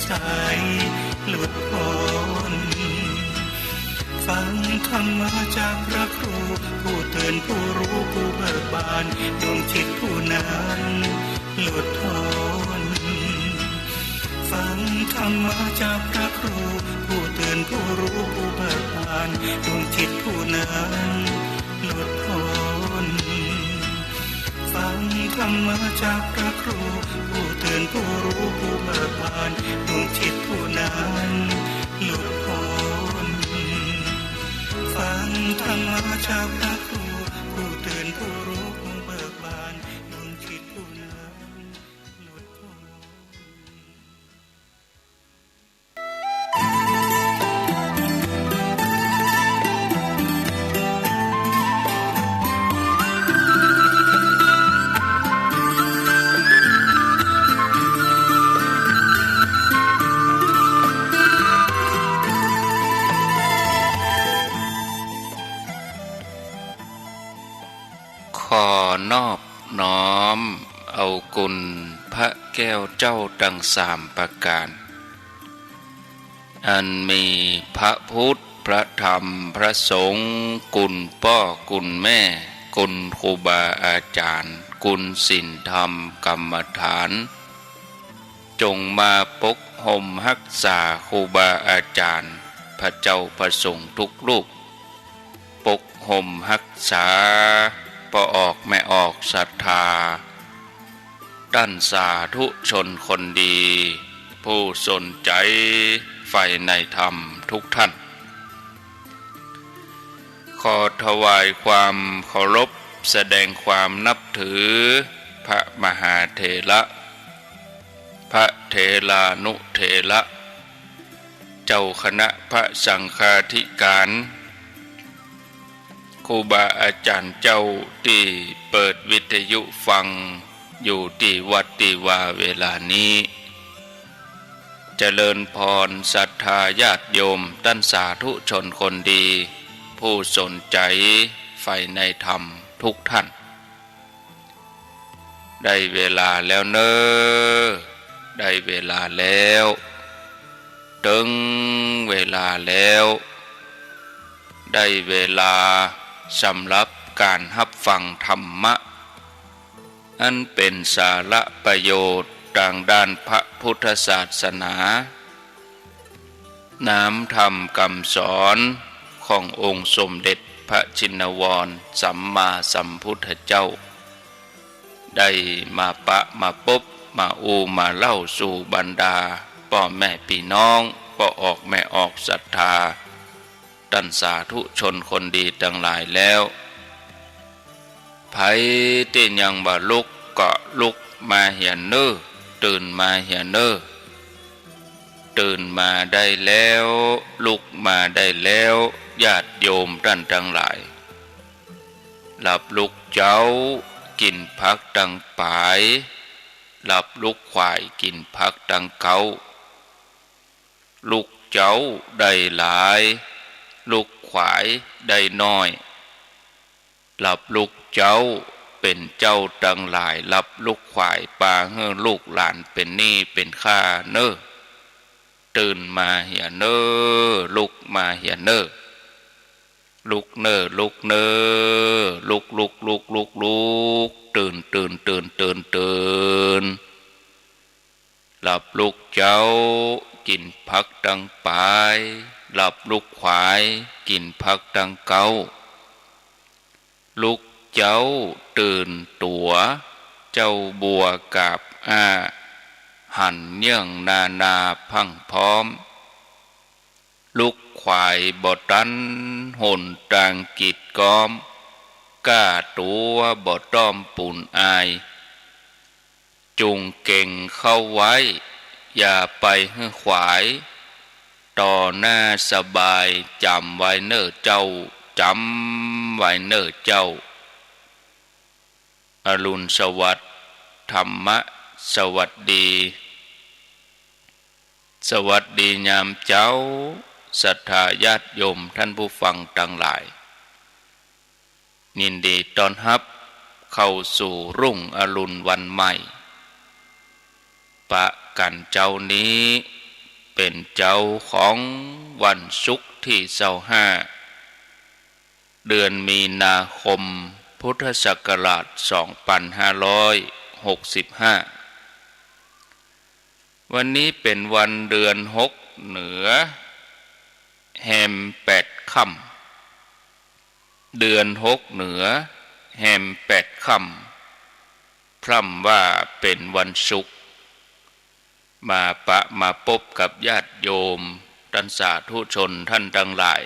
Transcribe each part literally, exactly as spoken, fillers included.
หลุดพ้น ฟังธรรมะจากพระครู ผู้ตื่นผู้รู้ผู้เบิกบาน ดวงจิตผู้นั้นหลุดพ้น ฟังธรรมะจากพระครู ผู้ตื่นผู้รู้ผู้เบิกบาน ดวงจิตผู้นั้นหลุดพ้น ฟังธรรมะจากพระครู ผู้ตื่นผู้รู้ผู้เบิกบาน ดวงจิตผู้นั้นหลุดพ้น ฟังธรรมะจากพระครู ผู้ตื่นผู้รู้ผู้เบิกบาน ดวงจิตผู้นั้นหลุดพ้น ขอนอบน้อมเอาคุณพระแก้วเจ้าตังสามประก๋าน อันมีพระพุทธ พระธรรม พระสงฆ์ คุณป้อ คุณแม่ คุณครูบาอาจ๋ารย์ คุณศีลธรรมกรรมฐาน จงมาปกห่มฮักษาครูบาอาจ๋ารย์ พระเจ้าพระสงฆ์ทุกรูป ปกห่มฮักษาป้อออกแม่ออกศรัทธา ต้านสาธุชนคนดี ผู้สนใจ๋ใฝ่ในธรรมทุกท่าน ขอถวายความเคารพ แสดงความนับถือ พระมหาเถระ พระเถรานุเถระ เจ้าคณะพระสังฆาธิการ ครูบาอาจ๋ารย์เจ้าตี้เปิดวิทยุฟังอยู่ตี้วัดตี้วาเวลานี้ เจริญพรศรัทธาญาติโยมต้านสาธุชนคนดี ผู้สนใจ๋ใฝ่ในธรรมทุกท่าน ได้เวลาแล้วเน่อ ได้เวลาแล้ว เถิงเวลาแล้ว ได้เวลาสำหรับก๋านฮับฟังธรรมะ อันเป๋นสาระประโยชน์ตางด้านพระพุทธศาสนา น้ำธรรมกำสอนขององค์สมเด็จพระชินวรสัมมาสัมพุทธเจ้า ได้มาปะมาปบ มาอู้มาเล่าสู่บรรดาป้อแม่ปี้น้อง ป้อออกแม่ออกศรัทธา ต้านสาธุชนคนดีตังหลายแล้ว ใผตี้ยังบ่ลุกก็ลุกมาเหียเน่อ ตื่นมาเหียเน่อ ตื่นมาได้แล้ว ลุกมาได้แล้ว ญาติโยมต้านตังหลาย หลับลุกเจ๊า กิ๋นผักตังป๋าย หลับลุกขวาย กิ๋นผักตังเก๊า ลุกเจ๊าได้หลาย ลุกขวายได้น้อย หลับลุกเจ๊าเป๋นเจ้าตังหลาย หลับลุกขวายปาหื้อลูกหลานเป๋นหนี้เป๋นข้าเน่อ ตื่นมาเหียเน่อ ลุกมาเหียเน่อ ลุกเน่อ ลุกเน่อ ลุก ลุก ลุก ลุก ลุก ตื่น ตื่น ตื่น ตื่น ตื่น หลับลุกเจ๊า กิ๋นผักตังป๋าย หลับลุกขวาย กิ๋นผักตังเก๊า ลุกเจ๊าตื่นตั๋ว เจ้าบัวกาบอ้า หันเยื่องนานาพรั่งพร้อม ลุกขวายบ่ตัน หนตางกีดก๊อม ก้าตั๋วบ่ต้อมปูนอาย จุ่งเก๋งเข้าไว้ อย่าไปหื้อขวาย ต่อหน้าสบาย จ๋ำไว้เน่อเจ้า จ๋ำไว้เน่อเจ้า อรุณสวัสดิ์ ธรรมะสวัสดี สวัสดียามเจ๊า ศรัทธาญาติโยมท่านผู้ฟังตังหลาย ยินดีต้อนฮับเข้าสู่รุ่งอรุณวันใหม่ ปะกั๋นเจ๊านี้ เป๋นเจ๊าของวันศุกร์ตี้ซาวห้า เดือนมีนาคม พุทธศักราชสองปันห้าร้อยหกสิบห้า วันนี้เป๋นวันเดือนหกเหนือ แฮมแปดค่ำ เดือนหกเหนือ แฮมแปดค่ำ พร่ำว่าเป๋นวันศุกร์ มาปะมาปบกับญาติโยม ต้านสาธุชนต้านตังหลาย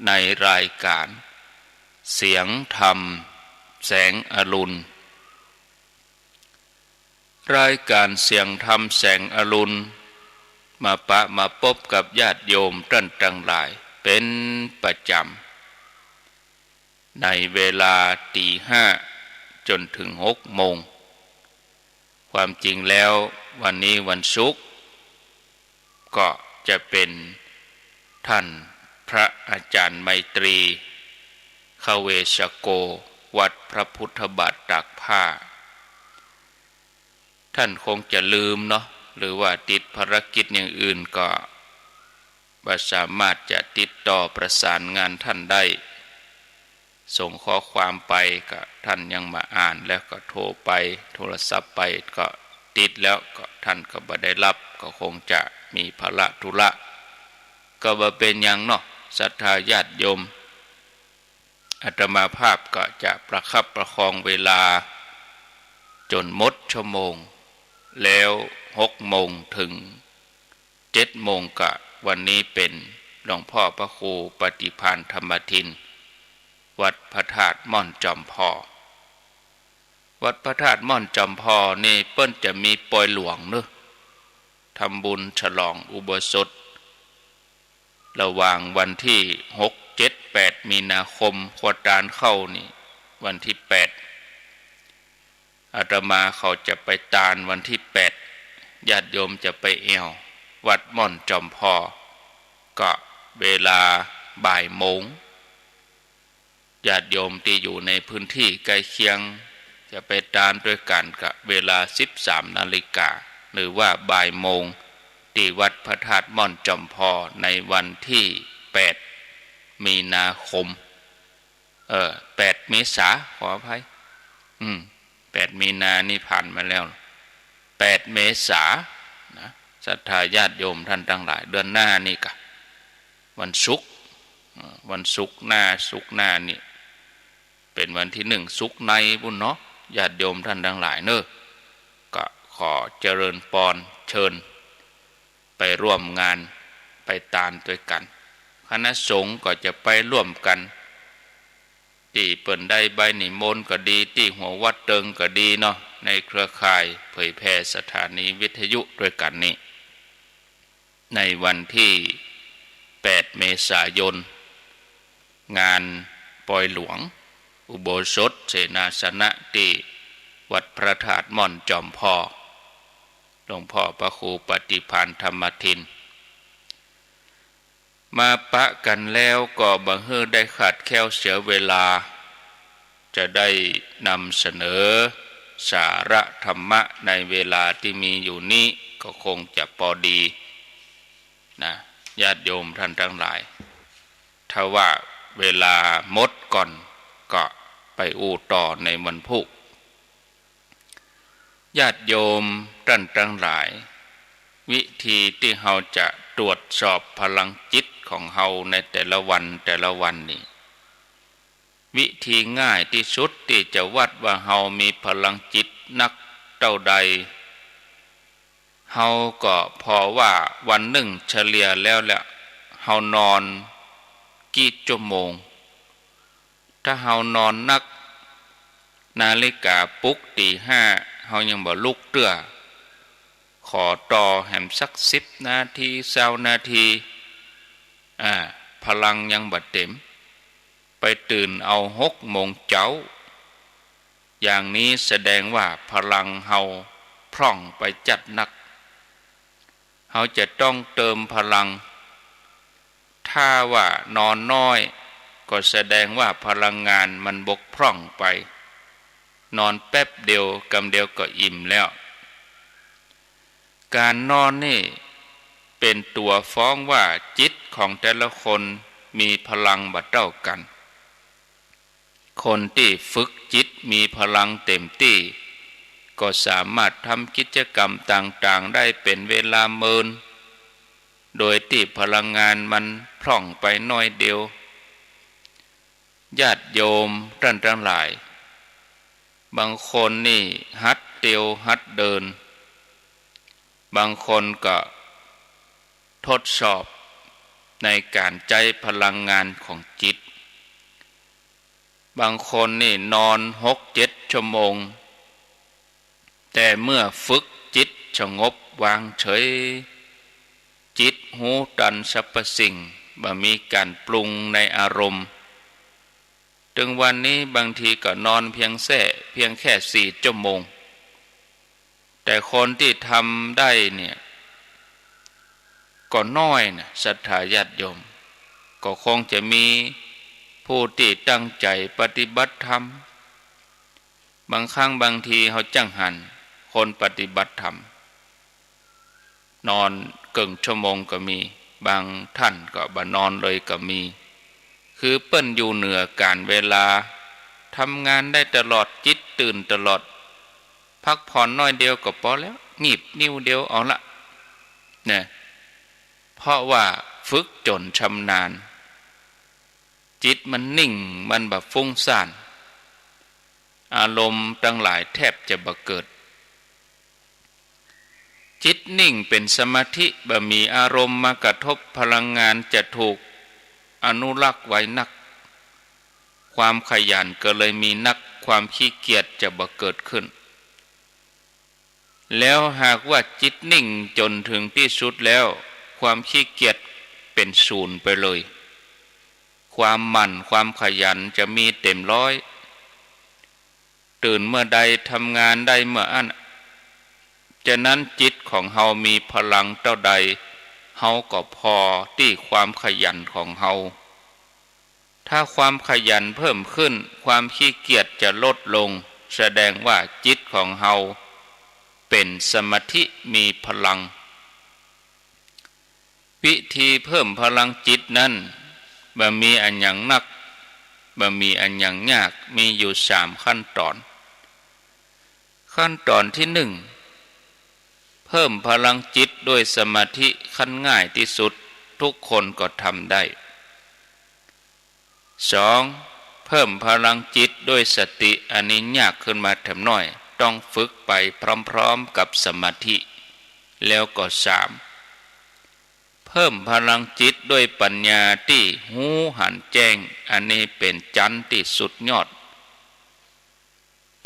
ในรายก๋านเสียงธรรมแสงอรุณ รายก๋านเสียงธรรมแสงอรุณ มาปะมาปบกับญาติโยมต้านตังหลายเป๋นประจ๋ำ ในเวลาตี๋ห้าจ๋นเถิงหกโมง ความจริงแล้ววันนี้วันศุกร์ ก็จะเป๋นต้านพระอาจ๋ารย์ไมตรี ขเวชโก วัดพระพุทธบาทตากผ้า ต้านคงจะลืมเนาะ หรือว่าติดภารกิจอย่างอื่นก็บ่สามารถจะติดต่อประสานงานต้านได้ ส่งข้อความไปก็ต้านยังบ่อ่าน แล้วก็โทรไป โทรศัพท์ไปก็ติดแล้วก็ต้านก็บ่ได้รับ ก็คงจะมีภาระธุระ ก็บ่เป๋นหยังเนาะ ศรัทธาญาติโยม อาตมาภาพก็จะประคับประคองเวลาจ๋นหมดชั่วโมง แล้วหกโมงเถิงเจ็ดโมงก็ วันนี้เป๋นหลวงพ่อพระครูปฏิภาณธรรมทิน วัดพระธาตุม่อนจอมพอ วัดพระธาตุม่อนจอมพอนี่เปิ้นจะมีปอยหลวงเนาะ ทำบุญฉลองอุโบสถ ระหว่างวันตี้หก เจ็ด แปด มีนาคม ครัวตานเข้านี่ วันตี้แปด อาตมาเขาจะไปตานวันตี้แปด ญาติโยมจะไปแอ่ว วัดม่อนจอมพอ ก็เวลาบ่ายโมง ญาติโยมตี้อยู่ในพื้นตี้ใก้เคียง จะไปตานตวยกั๋นก็เวลาสิบสามนาฬิกา หรือว่าบ่ายโมง ตี้วัดพระธาตุม่อนจอมพอ ในวันตี้แปด มีนาคม เออ แปด เมษา ขออภัย อืม แปด มีนานี่ผ่านมาแล้ว แปด เมษา นะ ศรัทธาญาติโยมต้านตังหลาย เดือนหน้านี่กะ วันศุกร์ เออ วันศุกร์หน้า ศุกร์หน้านี่ เป๋นวันตี้หนึ่ง ศุกร์ในปู้นเนาะ ญาติโยมต้านตังหลายเนาะ ก็ขอเจริญปอน เชิญ ไปร่วมงาน ไปตานตวยกั๋น คณะสงฆ์ก็จะไปร่วมกั๋น ตี้เปิ้นได้ใบนิมนต์ก็ดี ตี้หัววัดเติงก็ดีเนาะ ในเครือข่ายเผยแผ่สถานีวิทยุตวยกั๋นนี่ ในวันตี้แปด เมษายน งานปอยหลวง อุโบสถเสนาสนะ ตี้วัดพระธาตุม่อนจอมพอ หลวงพ่อพระครูปฏิภาณธรรมทิน มาปะกั๋นแล้วก็บ่หื้อได้ขาดแคลนเสียเวลา จะได้นำเสนอสาระธรรมะในเวลาตี้มีอยู่นี้ ก็คงจะปอดี นะ ญาติโยมต้านตังหลาย ถ้าว่าเวลาหมดก่อน ก็ไปอู้ต่อในวันพูก ญาติโยมต้านตังหลาย วิธีตี้เฮาจะตรวจสอบพลังจิตของเฮาในแต่ละวันแต่ละวันนี่ วิธีง่ายตี้สุดตี้จะวัดว่าเฮามีพลังจิตนักเต้าใด เฮาก็ผ่อว่าวันนึ่งเฉลี่ยแล้วแหละ เฮานอนกี่จั่วโมง ถ้าเฮานอนนัก นาฬิกาปลุกตี๋ห้า เฮายังบ่ลุกเตื้อ ขอต่อแหมสักสิบนาที ซาวนาที อ่า พลังยังบ่เต๋ม ไปตื่นเอาหกโมงเจ๊า อย่างนี้แสดงว่าพลังเฮาพร่องไปจัดนัก เฮาจะต้องเติมพลัง ถ้าว่านอนน้อย ก็แสดงว่าพลังงานมันบกพร่องไป นอนแป๊บเดียว กำเดียวก็อิ่มแล้ว ก๋านนอนนี่ เป๋นตั๋วฟ้องว่าจิตของแต่ละคนมีพลังบ่เต้ากั๋น คนตี้ฝึกจิตมีพลังเต๋มตี้ ก็สามารถทำกิจกรรมต่างๆ ได้เป๋นเวลาเมิน โดยตี้พลังงานมันพร่องไปน้อยเดียว ญาติโยมต้านตังหลาย บางคนนี่หัดเตียวหัดเดิน บางคนก็ทดสอบในก๋านใจ๊พลังงานของจิต บางคนนี่นอนหกเจ็ดชั่วโมง แต่เมื่อฝึกจิตสงบวางเฉย จิตฮู้ตันสรรพสิ่ง บ่มีก๋านปรุงในอารมณ์ ตึงวันนี้บางทีก็นอนเพียงแค่ เพียงแค่สี่ชั่วโมง แต่คนตี้ทำได้เนี่ย ก็น้อยนะ ศรัทธาญาติโยม ก็คงจะมีผู้ตี้ตั้งใจ๋ปฏิบัติธรรม บางครั้งบางทีเฮาจักหันคนปฏิบัติธรรม นอนเกิ่งชั่วโมงก็มี บางต้านก็บ่นอนเลยก็มี คือเปิ้นอยู่เหนือก๋าลเวลา ทำงานได้ตลอด จิตตื่นตลอด พักผ่อนน้อยเดียวก็ปอแล้ว งีบนิ้วเดียวเอาละ นะ เพราะว่าฝึกจ๋นชำนาญ จิตมันนิ่ง มันบ่ฟุ้งซ่าน อารมณ์ตังหลายแทบจะบ่เกิด จิตนิ่งเป๋นสมาธิ บ่มีอารมณ์มากระทบ พลังงานจะถูกอนุรักษ์ไว้นัก ความขยันก็เลยมีนัก ความขี้เกียจจะบ่เกิดขึ้น แล้วหากว่าจิตนิ่งจ๋นถึงตี้สุดแล้ว ความขี้เกียจเป๋นศูนย์ไปเลย ความหมั่นความขยันจะมีเต๋มร้อย ตื่นเมื่อใดทำงานได้เมื่ออั้น ฉะนั้นจิตของเฮามีพลังเต้าใด เฮาก็พอตี้ความขยันของเฮา ถ้าความขยันเพิ่มขึ้น ความขี้เกียจจะลดลง แสดงว่าจิตของเฮาเป๋นสมาธิมีพลัง วิธีเพิ่มพลังจิตนั้น บ่มีอะหยังนัก บ่มีอะหยังยาก มีอยู่สามขั้นต๋อน ขั้นต๋อนตี้นึ่ง เพิ่มพลังจิตด้วยสมาธิ ขั้นง่ายตี้สุด ทุกคนก็ทำได้ สอง เพิ่มพลังจิตด้วยสติ อันนี้ยากขึ้นมาแถมหน้อย ต้องฝึกไปพร้อมๆ กับสมาธิ แล้วก็สาม เพิ่มพลังจิตด้วยปัญญาตี้ฮู้หันแจ้ง อันนี้เป๋นจั๊นตี้สุดยอด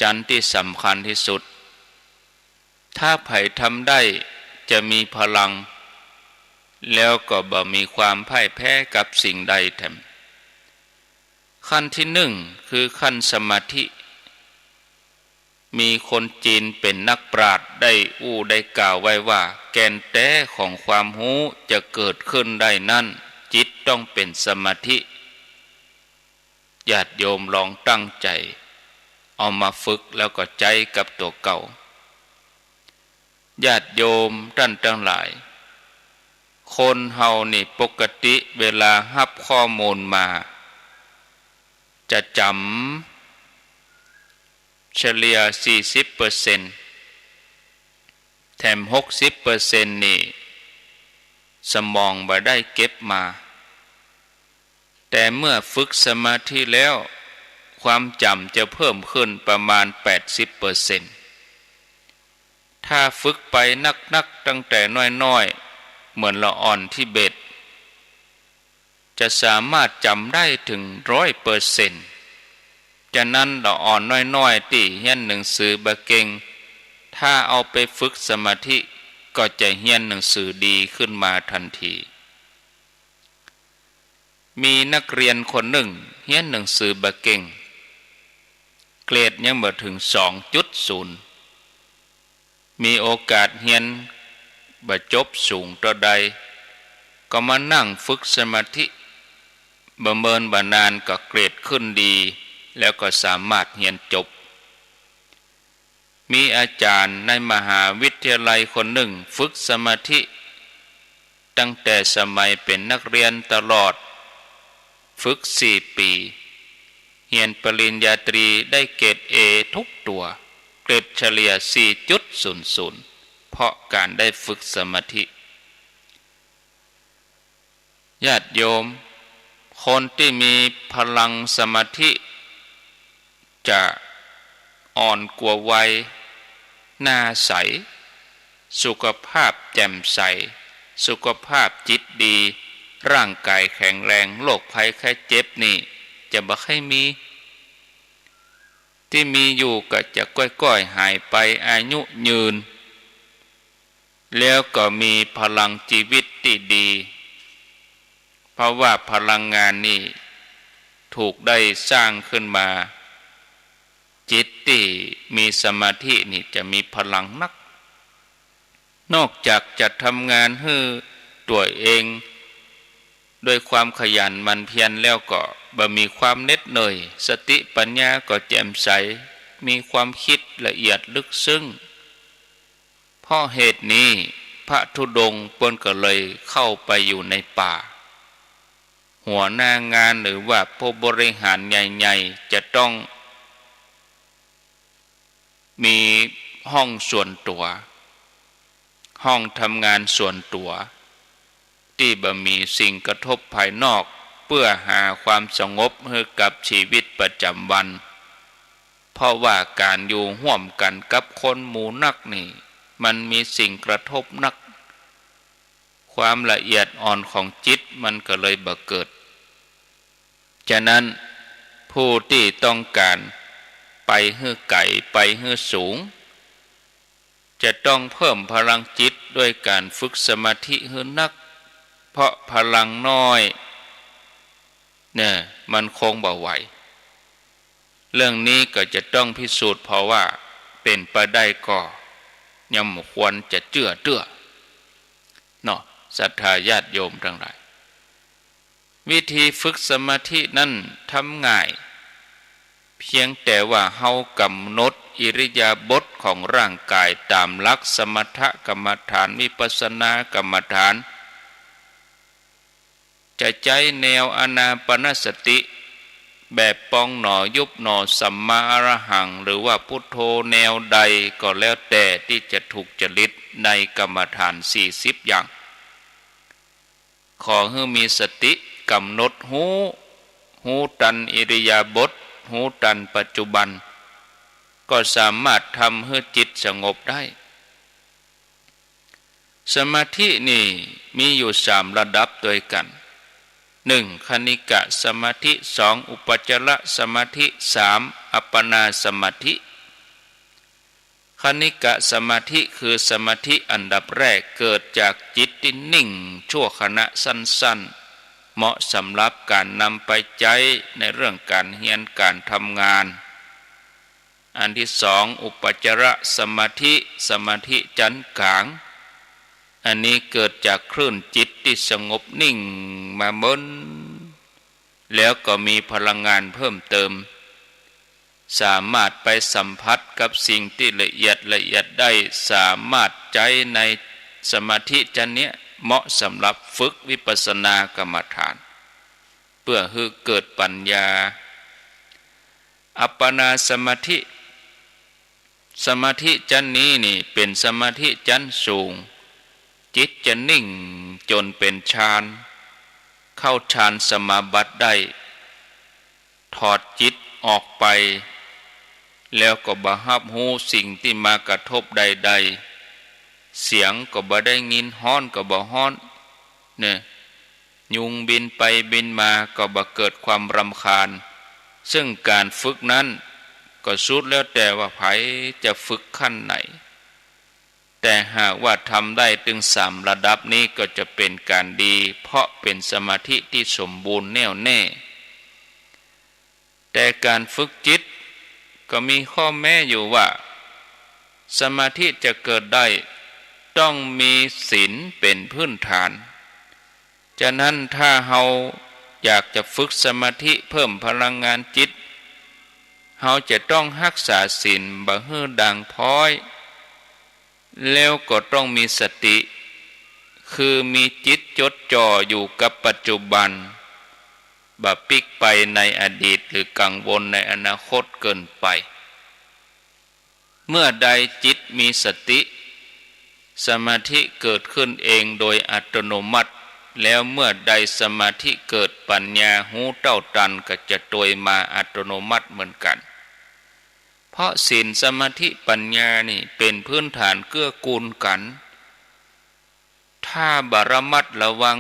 จั๊นตี้สำคัญตี้สุด ถ้าใผทำได้จะมีพลัง แล้วก็บ่มีความพ่ายแพ้กับสิ่งใดแถม ขั้นตี้นึ่งคือขั้นสมาธิ มีคนจีนเป๋นนักปราชญ์ได้อู้ได้กล่าวไว้ว่า แก่นแต๊ของความฮู้จะเกิดขึ้นได้นั้น จิตต้องเป๋นสมาธิ ญาติโยมลองตั้งใจ๋เอามาฝึกแล้วก็ใจ๊กับตั๋วเก่า ญาติโยมต้านตังหลาย คนเฮานี่ปกติเวลาฮับข้อมูลมา จะจ๋ำเฉลี่ยสี่สิบเปอร์เซ็นต์ แถมหกสิบเปอร์เซ็นต์นี่ สมองบ่ได้เก็บมา แต่เมื่อฝึกสมาธิแล้ว ความจ๋ำจะเพิ่มขึ้นประมาณแปดสิบเปอร์เซ็นต์ ถ้าฝึกไปนักๆ ตั้งแต่น้อยๆ เหมือนละอ่อนทิเบต จะสามารถจ๋ำได้เถิงร้อยเปอร์เซ็นต์ ฉะนั้นละอ่อนน้อยๆ ตี้เฮียนหนังสือบ่เก่ง ถ้าเอาไปฝึกสมาธิ ก็จะเฮียนหนังสือดีขึ้นมาทันที มีนักเรียนคนนึ่งเฮียนหนังสือบ่เก่ง เกรดยังบ่เถิงสองจุดศูนย์ มีโอกาสเฮียนบ่จบสูงเต้าใด ก็มานั่งฝึกสมาธิ บ่เมินบ่นานก็เกรดขึ้นดี แล้วก็สามารถเฮียนจบ มีอาจ๋ารย์ในมหาวิทยาลัยคนนึ่งฝึกสมาธิ ตั้งแต่สมัยเป๋นนักเฮียนตลอด ฝึกสี่ปี๋ เฮียนปริญญาตรีได้เกรดเอทุกตั๋ว เกรดเฉลี่ยสี่จุดศูนย์ศูนย์ เพราะก๋านได้ฝึกสมาธิ ญาติโยม คนตี้มีพลังสมาธิ จะอ่อนกว่าวัย หน้าใส สุขภาพแจ่มใส สุขภาพจิตดี ร่างก๋ายแข็งแรง โรคภัยไข้เจ็บนี่จะบ่ใค่มี ตี้มีอยู่ก็จะก้อยๆ หายไป อายุยืน แล้วก็มีพลังจีวิตตี้ดี เพราะว่าพลังงานนี่ถูกได้สร้างขึ้นมา จิตตี้มีสมาธินี่จะมีพลังนัก นอกจากจะทำงานหื้อตั๋วเอง ด้วยความขยันหมั่นเพียรแล้วก็บ่มีความเหน็ดเหนื่อย สติปัญญาก็แจ่มใส มีความคิดละเอียดลึกซึ้ง เพราะเหตุนี้พระธุดงค์เปิ้นก็เลยเข้าไปอยู่ในป่า หัวหน้างานหรือว่าผู้บริหารใหญ่ๆ จะต้อง มีห้องส่วนตั๋ว ห้องทำงานส่วนตั๋ว ตี้บ่มีสิ่งกระทบภายนอก เปื้อหาความสงบหื้อกับชีวิตประจ๋ำวัน เพราะว่าก๋านอยู่ฮ่วมกั๋นกับคนหมู่นักนี่ มันมีสิ่งกระทบนัก ความละเอียดอ่อนของจิตมันก็เลยบ่เกิด ฉะนั้น ผู้ตี้ต้องก๋านไปหื้อไก๋ ไปหื้อสูง จะต้องเพิ่มพลังจิตด้วยก๋านฝึกสมาธิหื้อนัก เพราะพลังน้อยเนี่ย มันคงบ่ไหว เรื่องนี้ก็จะต้องพิสูจน์ เพราะว่าเป๋นไปได้ก็ยังบ่ควรจะเจื้อเตื้อ เนาะ ศรัทธาญาติโยมตังหลาย วิธีฝึกสมาธินั้นทำง่าย เพียงแต่ว่าเฮากำหนดอิริยาบถของร่างก๋ายต๋ามหลักสมถกรรมฐาน วิปัสสนากรรมฐาน จะใจ๊แนวอานาปานสติ แบบปองหนอยุบหนอสัมมาอรหัง หรือว่าพุทโธแนวใดก็แล้วแต่ตี้จะถูกจริตในกรรมฐานสี่สิบอย่าง ขอหื้อมีสติกำหนดฮู้ ฮู้ตันอิริยาบถ ฮู้ตันปัจจุบัน ก็สามารถทำหื้อจิตสงบได้ สมาธินี่มีอยู่สามระดับตวยกั๋น หนึ่ง คณิกะสมาธิ สอง อุปัจจารสมาธิ สาม อัปปนาสมาธิ คณิกะสมาธิคือสมาธิอันดับแรก เกิดจากจิตตี้นิ่งชั่วขณะสั้นๆ เหมาะสำหรับก๋านนำไปใจ๊ในเรื่องก๋านเฮียนก๋านทำงาน อันตี้สอง อุปัจจารสมาธิ สมาธิจั๊นก๋าง อันนี้เกิดจากคลื่นจิตตี้สงบนิ่งมาเมิน แล้วก็มีพลังงานเพิ่มเติม สามารถไปสัมผัสกับสิ่งตี้ละเอียดละเอียดได้ สามารถใจ๊ในสมาธิจั๊นเนี้ย เหมาะสำหรับฝึกวิปัสสนากรรมฐาน เปื้อหื้อเกิดปัญญา อัปปนาสมาธิ สมาธิจั๊นนี้นี่เป๋นสมาธิจั๊นสูง จิตจะนิ่งจ๋นเป๋นฌาน เข้าฌานสมาบัติได้ ถอดจิตออกไป แล้วก็บ่ฮับฮู้สิ่งตี้มากระทบใดๆ เสียงก็บ่ได้ยิน ฮ้อนก็บ่ฮ้อน เนี่ย ยุงบินไปบินมาก็บ่เกิดความรำคาญ ซึ่งก๋านฝึกนั้นก็สุดแล้วแต่ว่าใผจะฝึกขั้นไหน แต่หากว่าทำได้ตึงสามระดับนี้ก็จะเป๋นก๋านดี เพราะเป๋นสมาธิตี้สมบูรณ์แน่วแน่ แต่ก๋านฝึกจิตก็มีข้อแม้อยู่ว่า สมาธิจะเกิดได้ต้องมีศีลเป๋นพื้นฐาน ฉะนั้นถ้าเฮาอยากจะฝึกสมาธิเพิ่มพลังงานจิต เฮาจะต้องฮักษาศีลบ่หื้อด่างพร้อย แล้วก็ต้องมีสติ คือมีจิตจดจ่ออยู่กับปัจจุบัน บ่ปิ๊กไปในอดีตหรือกังวลในอนาคตเกินไป เมื่อใดจิตมีสติ สมาธิเกิดขึ้นเองโดยอัตโนมัติ แล้วเมื่อใดสมาธิเกิด ปัญญาฮู้เต้าตันก็จะตวยมาอัตโนมัติเหมือนกั๋น เพราะศีลสมาธิปัญญานี่เป๋นพื้นฐานเกื้อกูลกั๋น ถ้าบ่ระมัดระวัง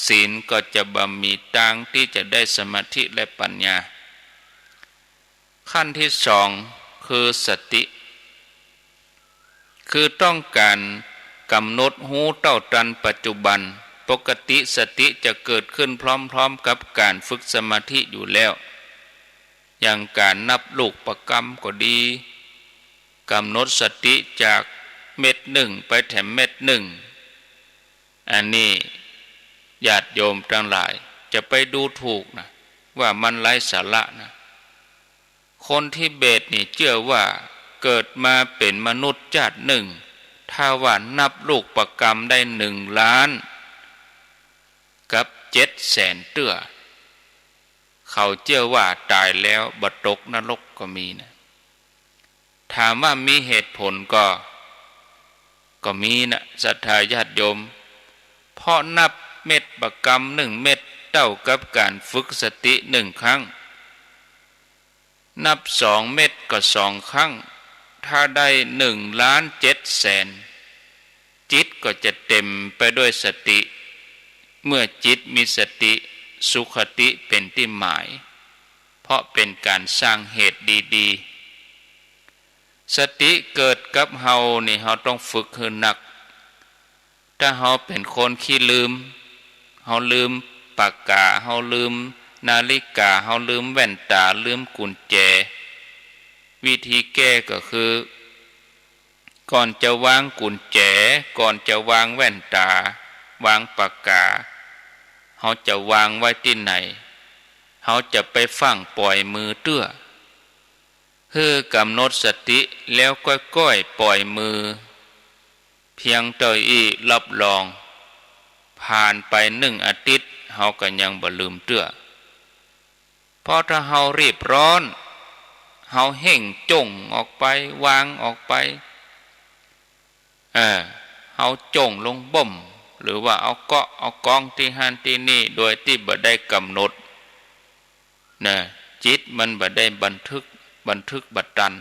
ศีลก็จะบ่มีตางตี้จะได้สมาธิและปัญญา ขั้นตี้สองคือสติ คือต้องก๋านกำหนดฮู้เต้าตันปัจจุบัน ปกติสติจะเกิดขึ้นพร้อมๆ กับก๋านฝึกสมาธิอยู่แล้ว อย่างก๋านนับลูกประกำก็ดี กำหนดสติจากเม็ดนึ่งไปแถมเม็ดนึ่ง อันนี้ญาติโยมตังหลายจะไปดูถูกนะ ว่ามันไร้สาระนะ คนทิเบตนี่เจื้อว่าเกิดมาเป๋นมนุษย์จาตินึ่ง ถ้าว่านับลูกประกำได้นึ่งล้านกับเจ็ดแสนเตื้อ เขาเจื้อว่าต๋ายแล้วบ่ตกนรกก็มีนะ ถามว่ามีเหตุผลก่อ ก็มีนะศรัทธาญาติโยม เพราะนับเม็ดประกำนึ่งเม็ดเต้ากับก๋านฝึกสตินึ่งครั้ง นับสองเม็ดก็สองครั้ง ถ้าได้นึ่งล้านเจ็ดแสน จิตก็จะเต๋มไปด้วยสติ เมื่อจิตมีสติ สุคติเป๋นตี้หมาย เพราะเป๋นก๋านสร้างเหตุดีๆ สติเกิดกับเฮานี่ เฮาต้องฝึกหื้อนัก ถ้าเฮาเป๋นคนขี้ลืม เฮาลืมปากกา เฮาลืมนาฬิกา เฮาลืมแว่นต๋า ลืมกุญแจ วิธีแก้ก็คือ ก่อนจะวางกุญแจ ก่อนจะวางแว่นต๋า วางปากกา เฮาจะวางไว้ตี้ไหน เฮาจะไปฟั่งป่อยมือเตื้อ หื้อกำหนดสติแล้วก้อยๆ ป่อยมือ เพียงเต้าอี้รับรอง ผ่านไปนึ่งอาทิตย์ เฮาก็ยังบ่ลืมเตื้อ เพราะถ้าเฮารีบร้อน เฮาเฮ่งจ้งออกไป วางออกไป เออ เฮาจ้งลงบ้ม หรือว่าเอาเกาะเอากองตี้หั้นตี้นี่ โดยตี้บ่ได้กำหนดนะ จิตมันบ่ได้บันทึก บันทึกบ่ตัน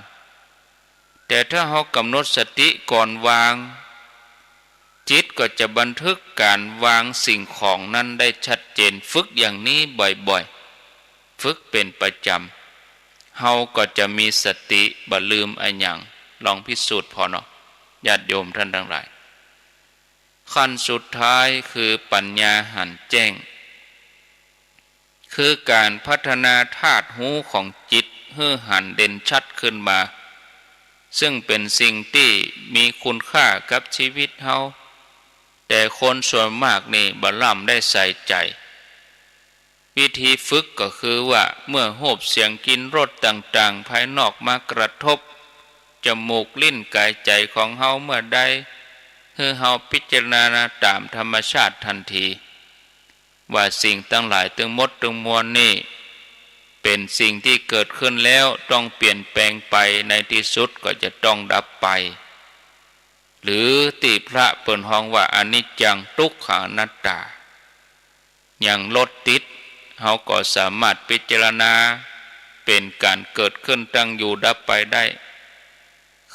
แต่ถ้าเฮากำหนดสติก่อนวาง จิตก็จะบันทึกก๋านวางสิ่งของนั้นได้ชัดเจน ฝึกอย่างนี้บ่อยๆ ฝึกเป๋นประจ๋ำ เฮาก็จะมีสติบ่ลืมอะหยัง ลองพิสูจน์ผ่อเนาะ ญาติโยมท่านตังหลาย ขั้นสุดท้ายคือปัญญาหันแจ้ง คือก๋านพัฒนาธาตุฮู้ของจิตหื้อหันเด่นชัดขึ้นมา ซึ่งเป๋นสิ่งตี้มีคุณค่ากับชีวิตเฮา แต่คนส่วนมากนี่บ่ล้ำได้ใส่ใจ๋ วิธีฝึกก็คือว่า เมื่อฮูปเสียงกลิ่นรสต่างๆ ภายนอกมากระทบ จมูก ลิ้น ก๋าย ใจ๋ของเฮาเมื่อใด หื้อเฮาพิจารณาต๋ามธรรมชาติตันที ว่าสิ่งตังหลายตึงหมดตึงมวลนี่ เป๋นสิ่งตี้เกิดขึ้นแล้วต้องเปลี่ยนแปลงไป ในตี้สุดก็จะต้องดับไป หรือตี้พระเปิ้นฮ้องว่าอนิจจัง ตุ๊กขัง อนัตตา อย่างรถติด เฮาก็สามารถพิจารณาเป๋นก๋านเกิดขึ้น ตั้งอยู่ ดับไปได้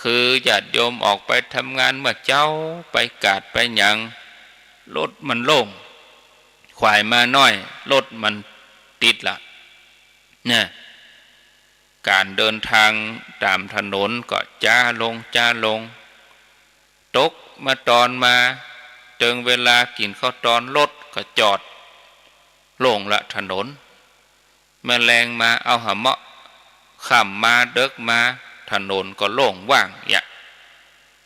คือญาติโยมออกไปทำงานเมื่อเจ๊า ไปกาดไปหยัง รถมันโล่ง ขวายมาหน้อย รถมันติดละ เนี่ย ก๋านเดินตางต๋ามถนนก็จ๊าลง จ๊าลง ตกมาตอนมา เถิงเวลากิ๋นข้าวตอน รถก็จอด โล่งละถนน เมื่อแลงมาเอาหาเมาะ ค่ำมาเดิ็กมา ถนนก็โล่งว่าง เนี่ย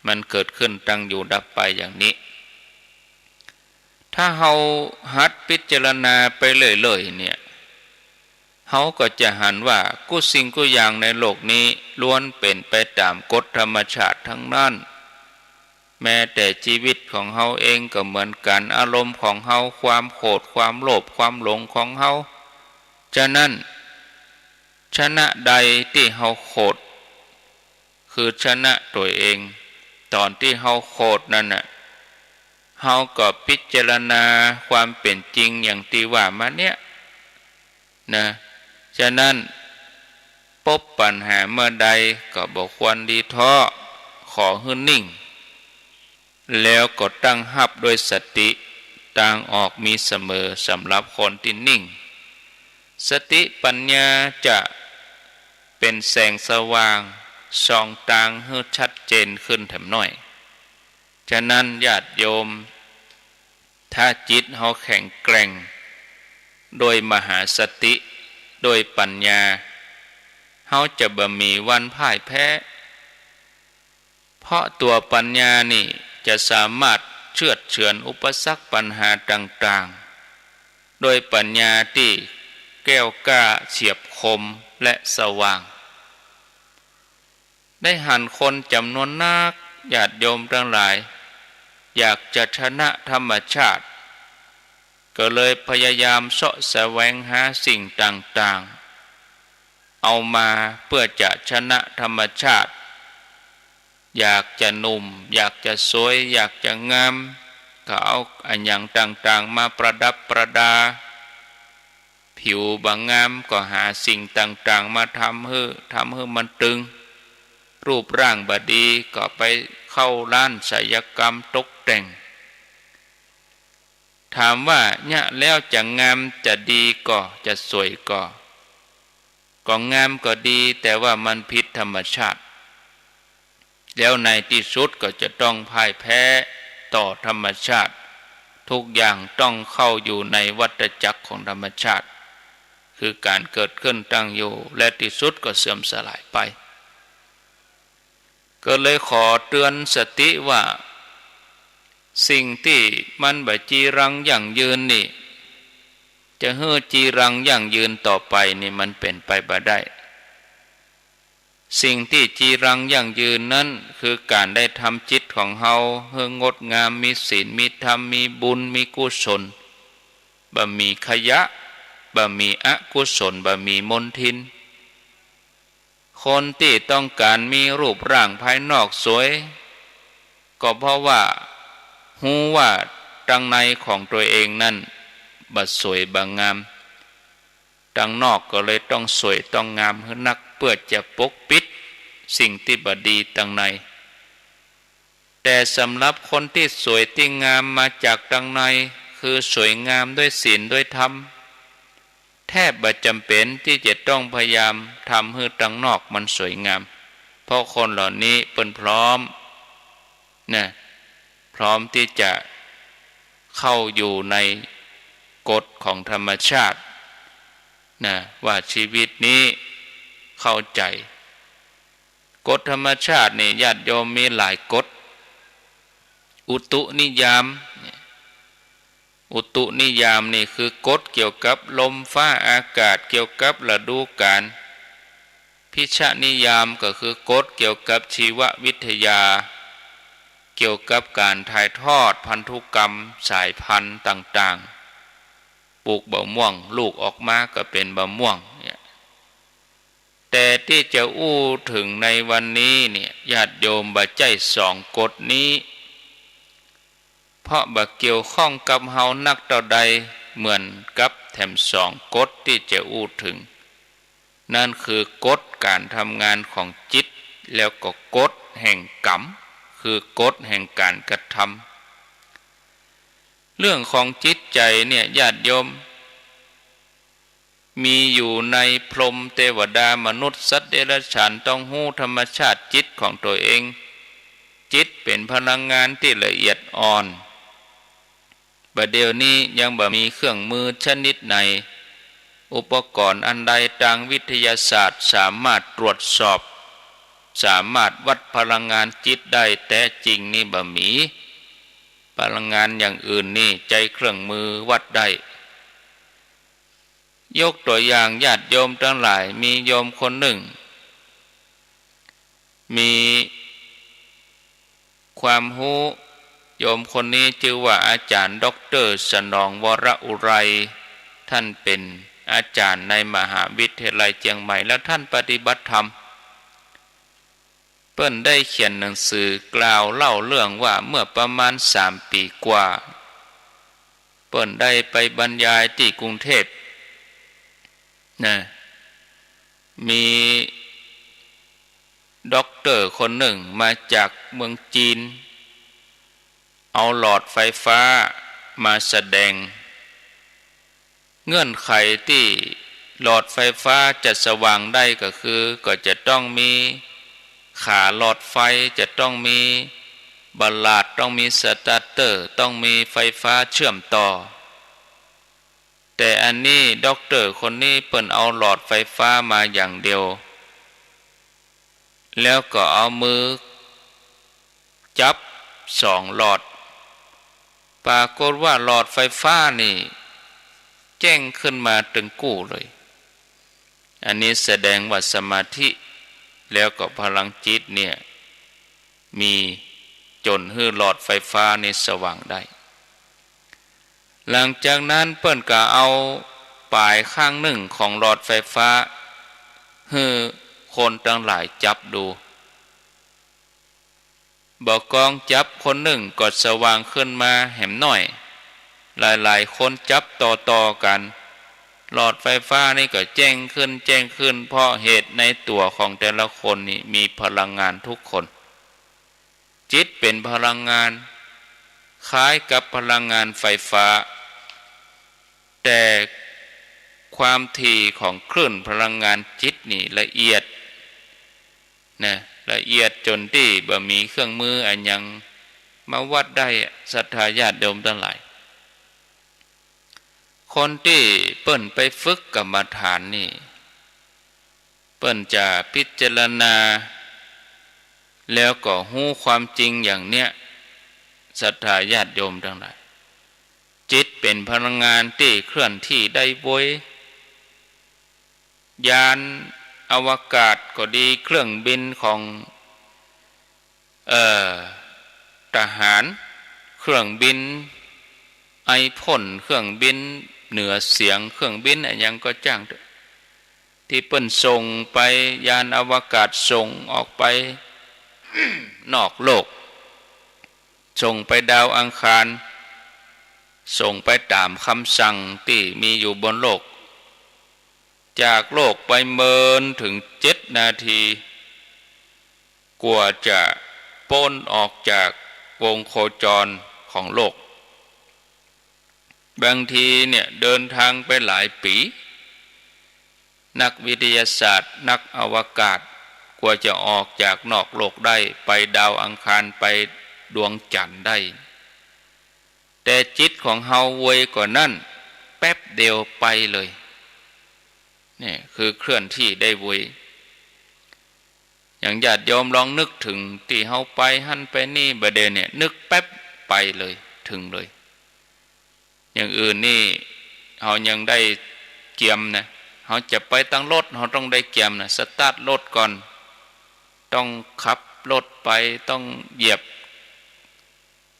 มันเกิดขึ้นตั้งอยู่ดับไปอย่างนี้ ถ้าเฮาหัดพิจารณาไปเรื่อยๆ เนี่ย เฮาก็จะหันว่ากู้สิ่งกู้อย่างในโลกนี้ล้วนเป๋นไปต๋ามกฎธรรมชาติตังนั้น แม้แต่ชีวิตของเฮาเองก็เหมือนกั๋น อารมณ์ของเฮา ความโขด ความโลภ ความหลงของเฮา ฉะนั้น ชนะใดตี้เฮาโขด คือชนะตั๋วเอง ต๋อนตี้เฮาโขดนั้นน่ะ เฮาก็พิจารณาความเป๋นจริงอย่างตี้ว่ามาเนี่ย นะ ฉะนั้น ปบปัญหาเมื่อใดก็บ่ควรรีท้อ ขอหื้อนิ่ง แล้วก็ตั้งฮับด้วยสติ ตางออกมีเสมอสำหรับคนตี้นิ่ง สติปัญญาจะเป๋นแสงสว่าง ส่องตางหื้อชัดเจนขึ้นแถมหน้อย ฉะนั้นญาติโยม ถ้าจิตเฮาแข็งแกร่ง ด้วยมหาสติ ด้วยปัญญา เฮาจะบ่มีวันพ่ายแพ้ เพราะตั๋วปัญญานี่จะสามารถเฉือดเฉือนอุปสรรคปัญหาต่างๆ ด้วยปัญญาตี้แก้วกล้าเฉียบคมและสว่าง ได้หันคนจ๋ำนวนนัก ญาติโยมตังหลาย อยากจะชนะธรรมชาติ ก็เลยพยายามเซาะแสวงหาสิ่งต่างๆ เอามาเพื่อจะชนะธรรมชาติ อยากจะหนุ่ม อยากจะสวย อยากจะงาม ก็เอาอะหยังต่างๆ มาประดับประดา ผิวบ่งามก็หาสิ่งต่างๆ มาทำหื้อ ทำหื้อมันตึง รูปร่างบ่ดีก็ไปเข้าร้านศัลยกรรมตกแต่ง ถามว่าเยียะแล้วจะงามจะดีก่อ จะสวยก่อ ก็งามก็ดี แต่ว่ามันผิดธรรมชาติ แล้วในตี้สุดก็จะต้องพ่ายแพ้ต่อธรรมชาติ ทุกอย่างต้องเข้าอยู่ในวัฏจักรของธรรมชาติ คือก๋านเกิดขึ้นตั้งอยู่ และตี้สุดก็เสื่อมสลายไป ก็เลยขอเตือนสติว่า สิ่งตี้มันบ่จีรังยั่งยืนนี่ จะหื้อจีรังยั่งยืนต่อไปนี่มันเป๋นไปบ่ได้ สิ่งตี้จีรังยั่งยืนนั้นคือก๋านได้ทำจิตของเฮาหื้องดงาม มีศีล มีธรรม มีบุญ มีกุศล บ่มีขยะ บ่มีอกุศล บ่มีมลทิน คนตี้ต้องก๋านมีรูปร่างภายนอกสวย ก็เพราะว่าฮู้ว่าตังในของตั๋วเองนั้นบ่สวยบ่งาม ตังนอกก็เลยต้องสวยต้องงามหื้อนัก เพื่อจะปกปิดสิ่งตี้บ่ดีตังใน แต่สำหรับคนตี้สวยตี้งามมาจากตังใน คือสวยงามด้วยศีลด้วยธรรม แทบบ่จ๋ำเป๋นตี้จะต้องพยายามทำหื้อตังนอกมันสวยงาม เพราะคนเหล่านี้เปิ้นพร้อม นะ พร้อมตี้จะเข้าอยู่ในกฎของธรรมชาติ นะ ว่าชีวิตนี้เข้าใจ๋ กฎธรรมชาตินี่ญาติโยมมีหลายกฎ อุตุนิยาม อุตุนิยามนี่คือกฎเกี่ยวกับลมฟ้าอากาศ เกี่ยวกับฤดูกาล พิชนิยามก็คือกฎเกี่ยวกับชีววิทยา เกี่ยวกับก๋านถ่ายทอดพันธุกรรมสายพันธุ์ต่างๆ ปลูกบ่าม่วง ลูกออกมาก็เป๋นบ่าม่วงเนี่ย แต่ตี้จะอู้เถิงในวันนี้เนี่ย ญาติโยมบ่ใจ้สองกฎนี้ เพราะบ่เกี่ยวข้องกับเฮานักเต้าใดเหมือนกับแถมสองกฎตี้จะอู้เถิง นั่นคือกฎก๋านทำงานของจิต แล้วก็กฎแห่งกรรม คือกฎแห่งก๋านกระทำ เรื่องของจิตใจ๋เนี่ยญาติโยม มีอยู่ในพรหม เตวดา มนุษย์ สัตว์เดรัจฉาน ต้องฮู้ธรรมชาติจิตของตั๋วเอง จิตเป๋นพลังงานตี้ละเอียดอ่อน บ่าเดี่ยวนี้ยังบ่มีเครื่องมือชนิดไหน อุปกรณ์อันใดตางวิทยาศาสตร์สามารถตรวจสอบ สามารถวัดพลังงานจิตได้แต๊จริงนี่บ่มี พลังงานอย่างอื่นนี่ใจ๊เครื่องมือวัดได้ ยกตั๋วอย่างญาติโยมตังหลาย มีโยมคนนึ่ง มี ความฮู้ โยมคนนี้จื้อว่าอาจ๋ารย์ด็อกเตอร์สนอง วรอุไร ท่านเป๋นอาจ๋ารย์ในมหาวิทยาลัยเจียงใหม่ แล้วท่านปฏิบัติธรรม เปิ้นได้เขียนหนังสือกล่าวเล่าเรื่องว่าเมื่อประมาณสามปี๋กว่า เปิ้นได้ไปบรรยายตี้กรุงเทพฯ นะ มีด็อกเตอร์คนนึ่งมาจากเมืองจีน เอาหลอดไฟฟ้ามาแสดง เงื่อนไขตี้หลอดไฟฟ้าจะสว่างได้ก็คือ ก็จะต้องมีขาหลอดไฟ จะต้องมีบาลาด ต้องมีสตาร์เตอร์ ต้องมีไฟฟ้าเชื่อมต่อ แต่อันนี้ด็อกเตอร์คนนี้เปิ้นเอาหลอดไฟฟ้ามาอย่างเดียว แล้วก็เอามือจับสองหลอด ปรากฏว่าหลอดไฟฟ้านี่แจ้งขึ้นมาตึงกู้เลย อันนี้แสดงว่าสมาธิ แล้วก็พลังจิตเนี่ย มีจ๋นหื้อหลอดไฟฟ้านี่สว่างได้ หลังจากนั้นเปิ้นก็เอาป๋ายข้างนึ่งของหลอดไฟฟ้า หื้อคนตังหลายจับดู บ่ากองจับคนนึ่งก็สว่างขึ้นมาแหมหน้อย หลายๆ คนจับต่อๆ กั๋น หลอดไฟฟ้านี่ก็แจ้งขึ้น แจ้งขึ้น เพราะเหตุในตั๋วของแต่ละคนนี่มีพลังงานทุกคน จิตเป๋นพลังงาน คล้ายกับพลังงานไฟฟ้า แต่ความถี่ของคลื่นพลังงานจิตนี่ละเอียด นะ ละเอียดจ๋นตี้บ่มีเครื่องมืออะหยังมาวัดได้ ศรัทธาญาติโยมตังหลาย คนตี้เปิ้นไปฝึกกรรมฐานนี่ เปิ้นจะพิจารณา แล้วก็ฮู้ความจริงอย่างเนี้ย ศรัทธาญาติโยมตังหลาย จิตเป๋นพลังงานตี้เคลื่อนที่ได้เว้ย ยานอวกาศก็ดี เครื่องบินของ เอ่อ ทหาร เครื่องบินไอพ่น เครื่องบินเหนือเสียง เครื่องบินอะหยังก็จ้างเต๊อะ ตี้เปิ้นส่งไป ยานอวกาศส่งออกไปนอกโลก ส่งไปดาวอังคาร ส่งไปต๋ามกำสั่งตี้มีอยู่บนโลก จากโลกไปเมินเถิงเจ็ดนาที กว่าจะป๊นออกจากวงโคจรของโลก บางทีเนี่ยเดินทางไปหลายปี๋ นักวิทยาศาสตร์ นักอวกาศ กว่าจะออกจากนอกโลกได้ ไปดาวอังคาร ไปดวงจันทร์ได้ แต่จิตของเฮาไวกว่านั้น แป๊บเดียวไปเลย เนี่ยคือเคลื่อนที่ได้ไว อย่างญาติโยมลองนึกเถิงตี้เฮาไปหั้นไปนี่บ่าเดี่ยวเนี่ย นึกแป๊บไปเลย เถิงเลย อย่างอื่นนี่เฮายังได้เกียมนะ เฮาจะไปตางรถ เฮาต้องได้เกียมนะ สตาร์ทรถก่อน ต้องขับรถไป ต้องเหยียบ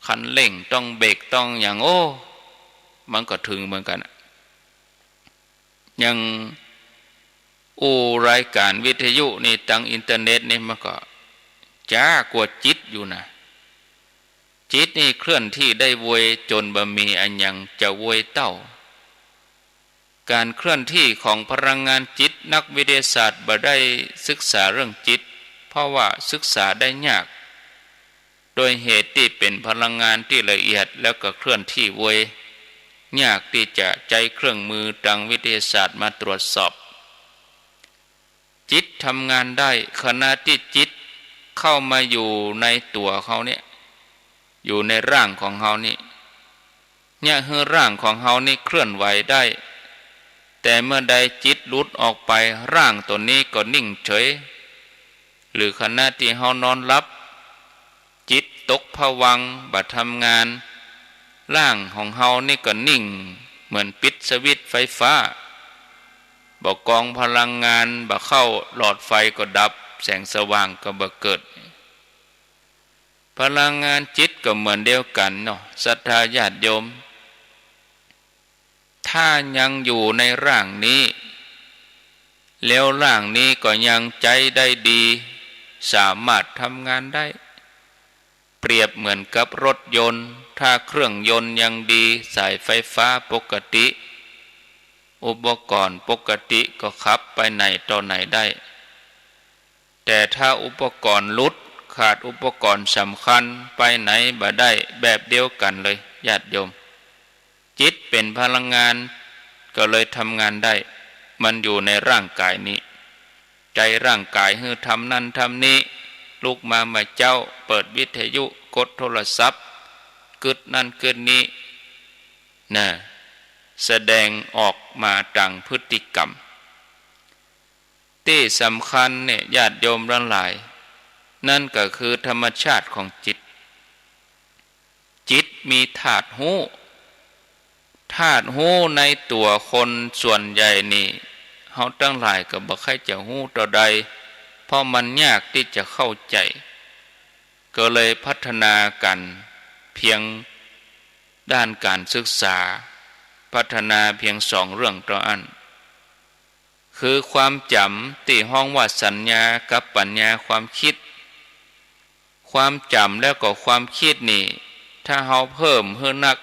คันเร่ง ต้องเบรก ต้องหยัง โอ้ มันก็เถิงเหมือนกั๋นอะ อย่างอู้รายก๋านวิทยุนี่ ตางอินเทอร์เน็ตนี่ มันก็จ๊ากว่าจิตอยู่นะ จิตนี่เคลื่อนที่ได้ไวจ๋นบ่มีอะหยังจะไวเต้า ก๋านเคลื่อนที่ของพลังงานจิต นักวิทยาศาสตร์บ่ได้ศึกษาเรื่องจิต เพราะว่าศึกษาได้ยาก โดยเหตุตี้เป๋นพลังงานตี้ละเอียด แล้วก็เคลื่อนที่ไว ยากตี้จะใจ๊เครื่องมือตางวิทยาศาสตร์มาตรวจสอบ จิตทำงานได้ ขณะตี้จิตเข้ามาอยู่ในตั๋วเฮาเนี่ย อยู่ในร่างของเฮานี่ เนี่ยหื้อร่างของเฮานี่เคลื่อนไหวได้ แต่เมื่อใดจิตหลุดออกไป ร่างตั๋วนี้ก็นิ่งเฉย หรือขณะตี้เฮานอนหลับ จิตตกผวังค์ บ่ทำงาน ร่างของเฮานี่ก็นิ่ง เหมือนปิดสวิตช์ไฟฟ้า บ่กองพลังงาน บ่เข้าหลอดไฟก็ดับ แสงสว่างก็บ่เกิด พลังงานจิตก็เหมือนเดียวกั๋นเนาะ ศรัทธาญาติโยม ถ้ายังอยู่ในร่างนี้ แล้วร่างนี้ก็ยังใจ๊ได้ดี สามารถทำงานได้ เปรียบเหมือนกับรถยนต์ ถ้าเครื่องยนต์ยังดี สายไฟฟ้าปกติ อุปกรณ์ปกติก็ขับไปไหนต่อไหนได้ แต่ถ้าอุปกรณ์หลุด ขาดอุปกรณ์สำคัญ ไปไหนบ่ได้ แบบเดียวกั๋นเลย ญาติโยม จิตเป๋นพลังงาน ก็เลยทำงานได้ มันอยู่ในร่างก๋ายนี้ ใจ๊ร่างก๋ายหื้อทำนั่นทำนี้ ลุกมาเมื่อเจ๊า เปิดวิทยุ กดโทรศัพท์ กึ๊ดนั่นกึ๊ดนี้ น่ะ แสดงออกมาตางพฤติกรรม ตี้สำคัญเนี่ย ญาติโยมตังหลาย นั่นก็คือธรรมชาติของจิต จิตมีธาตุฮู้ ธาตุฮู้ในตั๋วคนส่วนใหญ่นี่ เฮาตังหลายก็บ่ใค่จะฮู้เต้าใด เพราะมันยากตี้จะเข้าใจ๋ ก็เลยพัฒนากั๋นเพียงด้านก๋านศึกษา พัฒนาเพียงสองเรื่องเต้าอั้น คือความจ๋ำตี้ฮ้องว่าสัญญากับปัญญาความคิด ความจ๋ำแล้วก็ความคิดนี่ ถ้าเฮาเพิ่มหื้อนัก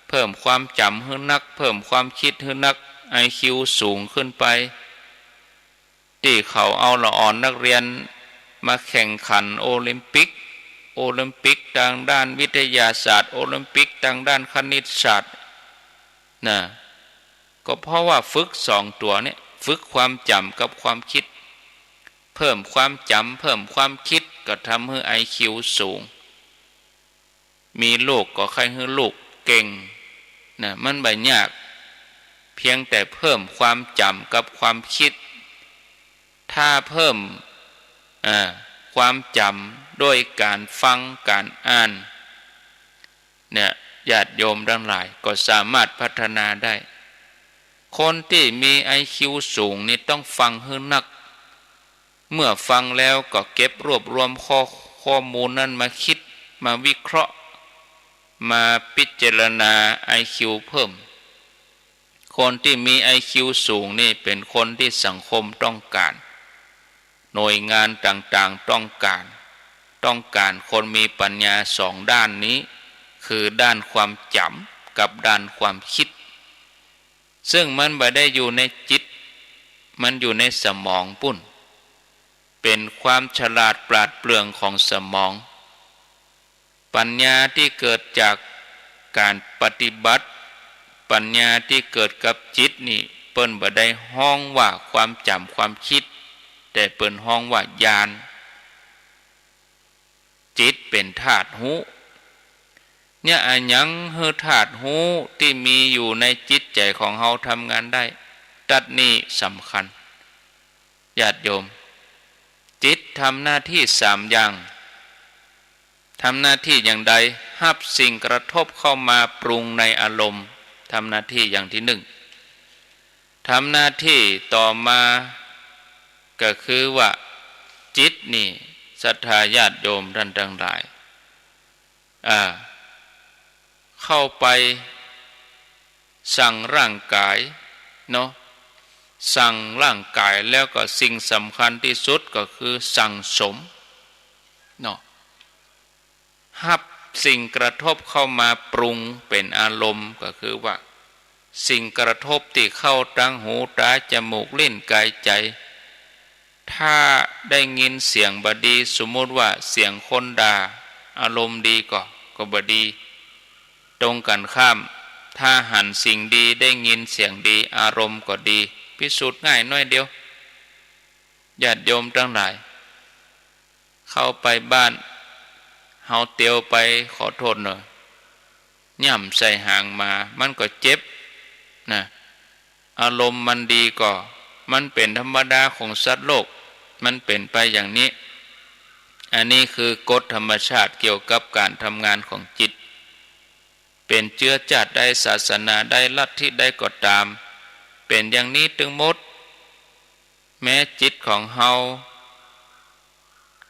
เพิ่มความจ๋ำหื้อนัก เพิ่มความคิดหื้อนัก ไอคิวสูงขึ้นไป ตี้เขาเอาละอ่อนนักเรียนมาแข่งขันโอลิมปิก โอลิมปิกตางด้านวิทยาศาสตร์ โอลิมปิกตางด้านคณิตศาสตร์ น่ะ ก็เพราะว่าฝึกสองตั๋วเนี่ย ฝึกความจ๋ำกับความคิด เพิ่มความจ๋ำ เพิ่มความคิด ก็ทำหื้อไอคิวสูง มีลูกก็ใค่หื้อลูกเก่ง น่ะ มันบ่ยาก เพียงแต่เพิ่มความจ๋ำกับความคิด ถ้าเพิ่ม อ่า ความจ๋ำด้วยก๋านฟัง ก๋านอ่าน เนี่ย ญาติโยมตังหลายก็สามารถพัฒนาได้ คนตี้มีไอคิวสูงนี่ต้องฟังหื้อนัก เมื่อฟังแล้วก็เก็บรวบรวมข้อ ข้อมูลนั้นมาคิด มาวิเคราะห์ มาพิจารณาไอคิวเพิ่ม คนตี้มีไอคิวสูงนี่เป๋นคนตี้สังคมต้องก๋าน หน่วยงานต่างๆ ต้องก๋าน ต้องก๋านคนมีปัญญาสองด้านนี้ คือด้านความจ๋ำกับด้านความคิด ซึ่งมันบ่ได้อยู่ในจิต มันอยู่ในสมองปู้น เป๋นความฉลาดปราดเปรื่องของสมอง ปัญญาตี้เกิดจากก๋านปฏิบัติ ปัญญาตี้เกิดกับจิตนี่ เปิ้นบ่ได้ฮ้องว่าความจ๋ำความคิด แต่เปิ้นฮ้องว่าญาณ จิตเป๋นธาตุฮู้ เนี่ย อะหยังหื้อธาตุฮู้ตี้มีอยู่ในจิตใจ๋ของเฮาทำงานได้ ตั๊ดนี่สำคัญ ญาติโยม จิตทำหน้าตี้สามอย่าง ทำหน้าตี้อย่างใด ฮับสิ่งกระทบเข้ามาปรุงในอารมณ์ ทำหน้าตี้อย่างตี้นึ่ง ทำหน้าตี้ต่อมาก็คือว่าจิตนี่ ศรัทธาญาติโยมต้านตังหลาย อ่า เข้าไปสั่งร่างก๋ายเนาะ สั่งร่างก๋ายแล้วก็สิ่งสำคัญตี้สุดก็คือสั่งสมเนาะ ฮับสิ่งกระทบเข้ามาปรุงเป๋นอารมณ์ ก็คือว่าสิ่งกระทบตี้เข้าตางหู ต๋า จมูก ลิ้น ก๋าย ใจ๋ ถ้าได้ยินเสียงบ่ดี สมมุติว่าเสียงคนด่า อารมณ์ดีก่อ ก็บ่ดี ตรงกั๋นข้าม ถ้าหันสิ่งดี ได้ยินเสียงดี อารมณ์ก็ดี พิสูจน์ง่ายน้อยเดียว ญาติโยมตังหลาย เข้าไปบ้าน เฮาเตียวไป ขอโต้ษเนาะ ย่ำใส่หางหมา มันก็เจ็บนะ อารมณ์มันดีก่อ มันเป๋นธรรมดาของสัตว์โลก มันเป๋นไปอย่างนี้ อันนี้คือกฎธรรมชาติเกี่ยวกับก๋านทำงานของจิต เป๋นเจื้อจ้าดใด ศาสนาใด ลัทธิใดก็ต๋าม เป๋นอย่างนี้ตึงหมด แม้จิตของเฮา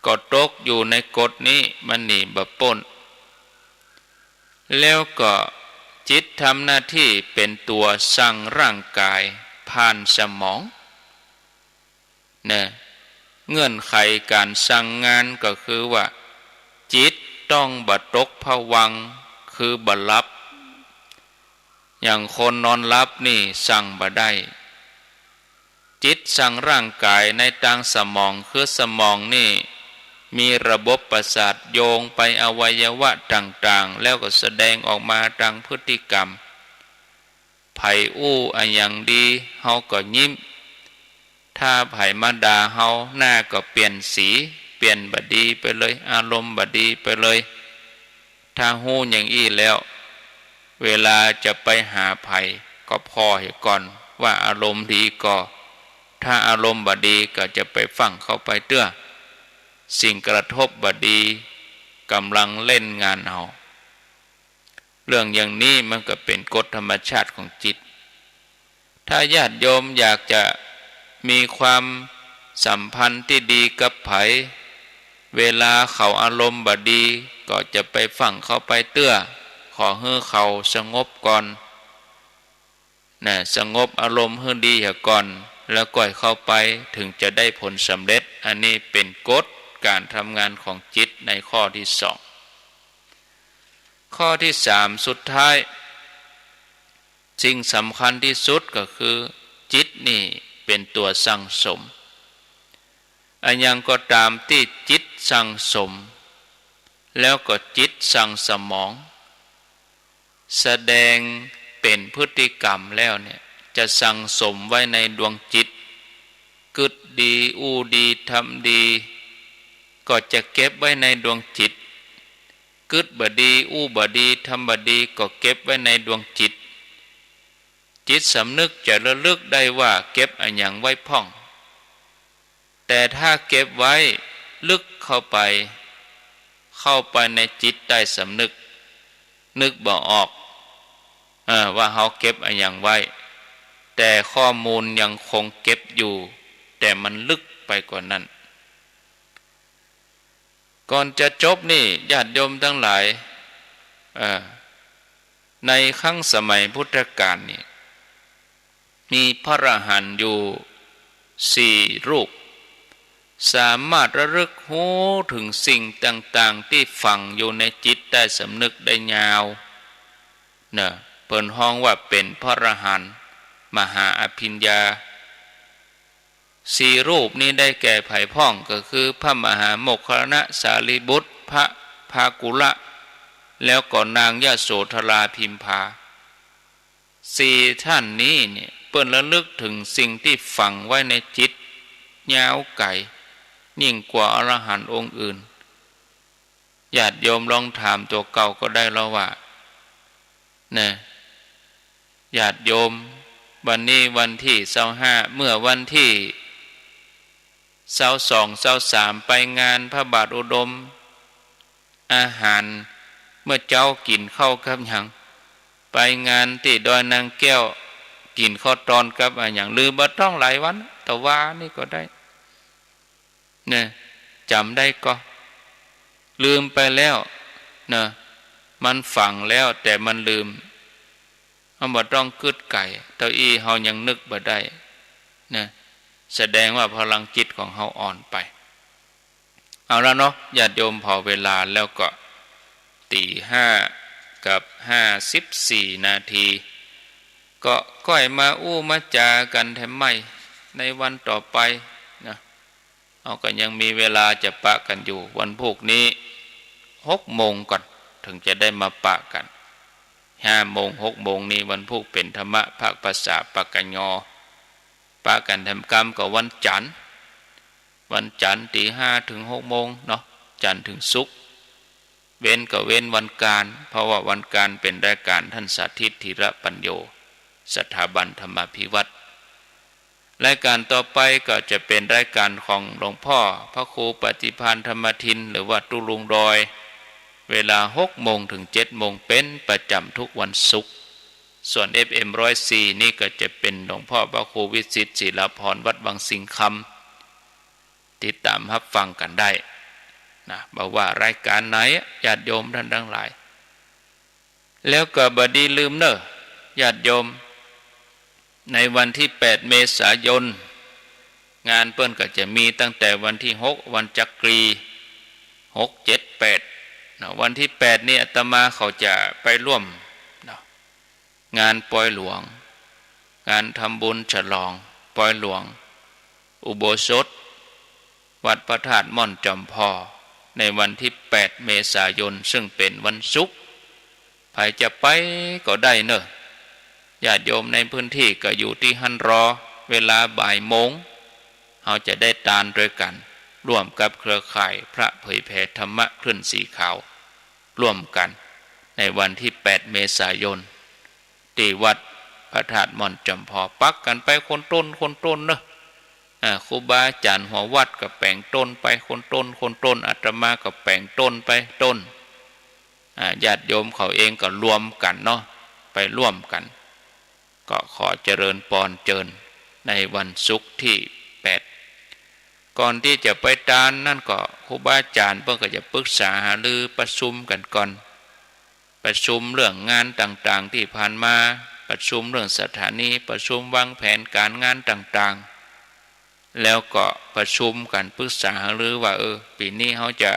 ก็ตกอยู่ในกฎนี้ มันหนีบ่ป๊น แล้วก็จิตทำหน้าตี้เป๋นตั๋วสั่งร่างก๋ายผ่านสมอง นะ เงื่อนไขก๋านสั่งงานก็คือว่า จิตต้องบ่ตกผวังค์ คือบ่หลับ อย่างคนนอนหลับนี่สั่งบ่ได้ จิตสั่งร่างก๋ายในตางสมอง คือสมองนี่มีระบบประสาทโยงไปอวัยวะต่างๆ แล้วก็แสดงออกมาตางพฤติกรรม ใผอู้อะหยังดี เฮาก็ยิ้ม ถ้าใผมาด่าเฮา หน้าก็เปลี่ยนสี เปลี่ยนบ่ดีไปเลย อารมณ์บ่ดีไปเลย ถ้าฮู้อย่างอี้แล้ว เวลาจะไปหาใผก็ผ่อเหียก่อน ว่าอารมณ์ดีก่อ ถ้าอารมณ์บ่ดีก็จะไปฟั่งเข้าไปเตื้อ สิ่งกระทบบ่ดีก่ำลังเล่นงานเฮา เรื่องอย่างนี้มันก็เป๋นกฎธรรมชาติของจิต ถ้าญาติโยมอยากจะมีความสัมพันธ์ตี้ดีกับใผ เวลาเขาอารมณ์บ่ดี ก็จะไปฟั่งเข้าไปเตื้อ ขอหื้อเขาสงบก่อน นะ สงบอารมณ์หื้อดีเหียก่อน แล้วก่อยเข้าไป ถึงจะได้ผลสำเร็จ อันนี้เป๋นกฎก๋านทำงานของจิตในข้อตี้สอง ข้อตี้สามสุดท้าย สิ่งสำคัญตี้สุดก็คือ จิตนี่เป๋นตั๋วสั่งสม อะหยังก็ต๋ามตี้จิตสั่งสม แล้วก็จิตสั่งสมอง แสดงเป๋นพฤติกรรมแล้วเนี่ย จะสั่งสมไว้ในดวงจิต กึ๊ดดี อู้ดี ทำดี ก็จะเก็บไว้ในดวงจิต กึ๊ดบ่ดี อู้บ่ดี ทำบ่ดี ก็เก็บไว้ในดวงจิต จิตสำนึกจะระลึกได้ว่าเก็บอะหยังไว้พ่อง แต่ถ้าเก็บไว้ลึกเข้าไป เข้าไปในจิตใต้สำนึก นึกบ่ออก เออ ว่าเฮาเก็บอะหยังไว้ แต่ข้อมูลยังคงเก็บอยู่ แต่มันลึกไปกว่านั้น ก่อนจะจบนี่ ญาติโยมตังหลาย เอ่อ ในครั้งสมัยพุทธกาลนี่ มีพระอรหันต์อยู่สี่รูป สามารถระลึกฮู้เถิงสิ่งต่างๆ ตี้ฝังอยู่ในจิตใต้สำนึกได้ยาว เน่อ เปิ้นฮ้องว่าเป๋นพระอรหันต์มหาอภิญญา สี่รูปนี้ได้แก่ใผพ่อง ก็คือพระมหาโมคคัลลานะ สารีบุตร พระภากุละ แล้วก็นางยโสธราพิมพา สี่ท่านนี้เนี่ย เปิ้นระลึกเถิงสิ่งตี้ฝังไว้ในจิตยาวไก๋ ยิ่งกว่าอรหันต์องค์อื่น ญาติโยมลองถามตั๋วเก่าก็ได้แล้วว่า นะ ญาติโยม วันนี้วันตี้ซาวห้า เมื่อวันตี้ซาวสอง ซาวสาม ไปงานพระบาทอุดม อาหารเมื่อเจ๊ากิ๋นข้าวกับหยัง ไปงานตี้ดอยนางแก้ว กิ๋นข้าวตอนกับอะหยัง ลืมบ่ต้องหลายวัน ตะวานี้ก็ได้ นะ จ๋ำได้ก่อ ลืมไปแล้ว นะ มันฝังแล้ว แต่มันลืม เฮาบ่ต้องกึ๊ดไก๋ เต้าอี้เฮายังนึกบ่ได้ นะ แสดงว่าพลังจิตของเฮาอ่อนไป เอาละเนาะ ญาติโยม ผ่อเวลาแล้วก็ ตี๋ห้ากับห้าสิบสี่นาที ก็ก้อยมาอู้มาจ๋ากั๋นแถมใหม่ในวันต่อไปนะ เฮาก็ยังมีเวลาจะปะกั๋นอยู่ วันพูกนี้หกโมงก่อน เถิงจะได้มาปะกั๋น ห้าโมง หกโมงนี้ วันพูกเป๋นธรรมะภาคภาษาปากกยอ ปะกั๋นแถมกำกับวันจั๋นทร์ วันจั๋นทร์ตี๋ห้าเถิงหกโมงเนาะ จั๋นทร์เถิงศุกร์ เว้นก็เว้นวันก๋าน เพราะว่าวันก๋านเป๋นรายก๋านท่านสาธิต ธีระปัญโญ สถาบันธรรมาภิวัฒน์ รายก๋านต่อไปก็จะเป๋นรายก๋านของหลวงพ่อพระครูปฏิภาณธรรมทิน หรือว่าตุ๊ลุงดอย เวลาหกโมงเถิงเจ็ดโมง เป๋นประจ๋ำทุกวันศุกร์ ส่วน เอฟเอ็ม ร้อยสี่ นี่ก็จะเป๋นหลวงพ่อพระครูวิสิทธิ์ ศิลาภรณ์ วัดวังสิงห์คำ ติดต๋ามฮับฟังกั๋นได้ นะ บ่ว่ารายก๋านไหน ญาติโยมต้านตังหลาย แล้วก็บ่ดีลืมเน่อ ญาติโยม ในวันตี้แปดเมษายน งานเปิ้นก็จะมีตั้งแต่วันตี้หก วันจักรี หก เจ็ด แปด นะ วันตี้แปดนี่อาตมาเขาจะไปร่วม นะ งานปอยหลวง งานทำบุญฉลองปอยหลวง อุโบสถ วัดพระธาตุม่อนจอมพอ ในวันตี้แปดเมษายน ซึ่งเป๋นวันศุกร์ ใผจะไปก็ได้เน่อ ญาติโยมในพื้นตี้ก็อยู่ตี้หั้นรอ เวลาบ่ายโมง เฮาจะได้ตานตวยกั๋น ร่วมกับเครือข่ายพระเผยแผ่ธรรมะคลื่นสีขาว ร่วมกั๋น ในวันตี้แปดเมษายน ตี้วัดพระธาตุม่อนจอมพอ ปักกั๋นไปคนต้นคนต้นเน่อ อ่า ครูบาอาจ๋ารย์หัววัดก็แป๋งต้นไปคนต้นคนต้น อาตมาก็แป๋งต้นไปต้น อ่า ญาติโยมเขาเองก็รวมกั๋นเนาะ ไปร่วมกั๋น ก็ขอเจริญปอนเจิญในวันศุกร์ตี้แปด ก่อนตี้จะไปตานนั้นก็ครูบาอาจ๋ารย์เปิ้นก็จะปรึกษาหารือประชุมกั๋นก่อน ประชุมเรื่องงานต่างๆ ตี้ผ่านมา ประชุมเรื่องสถานี ประชุมวางแผนก๋านงานต่างๆ แล้วก็ประชุมกั๋นปรึกษาหารือว่า เออ ปี๋นี้เฮาจะ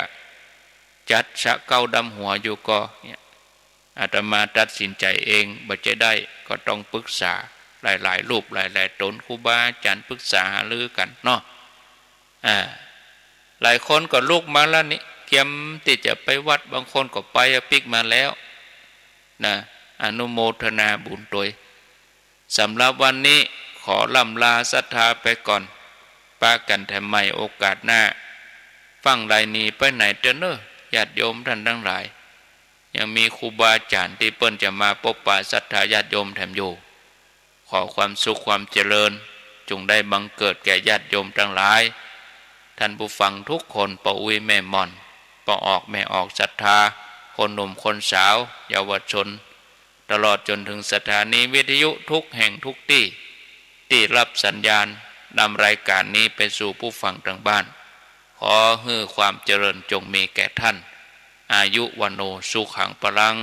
จัดสะเก๊าดำหัวอยู่ก่อ เนี่ย อาตมาตัดสินใจ๋เองบ่ใจ้ได้ ก็ต้องปรึกษาหลายๆ รูปหลายๆ ต๋น ครูบาอาจ๋ารย์ปรึกษาหารือกั๋นเนาะ อ่า หลายคนก็ลุกมาแล้วนี่ เกียมตี้จะไปวัด บางคนก็ไปอะปิ๊กมาแล้ว นะ อนุโมทนาบุญตวย สำหรับวันนี้ขอล่ำลาศรัทธาไปก่อน ปะกั๋นแถมใหม่โอกาสหน้า ฟั่งได้หนีไปไหนเต๊อะเน่อ ญาติโยมต้านตังหลาย ยังมีครูบาอาจ๋ารย์ตี้เปิ้นจะมาปบปะศรัทธาญาติโยมแถมอยู่ ขอความสุขความเจริญจุ่งได้บังเกิดแก่ญาติโยมตังหลาย ต้านผู้ฟังทุกคน ป้ออุ๊ยแม่หม่อน ป้อออกแม่ออกศรัทธา คนหนุ่มคนสาว เยาวชน ตลอดจ๋นเถิงสถานีวิทยุทุกแห่งทุกตี้ ตี้ฮับสัญญาณนำรายก๋านนี้ไปสู่ผู้ฟังตางบ้าน ขอหื้อความเจริญจงมีแก่ต้าน อายุ วัณโณ สุขัง พลัง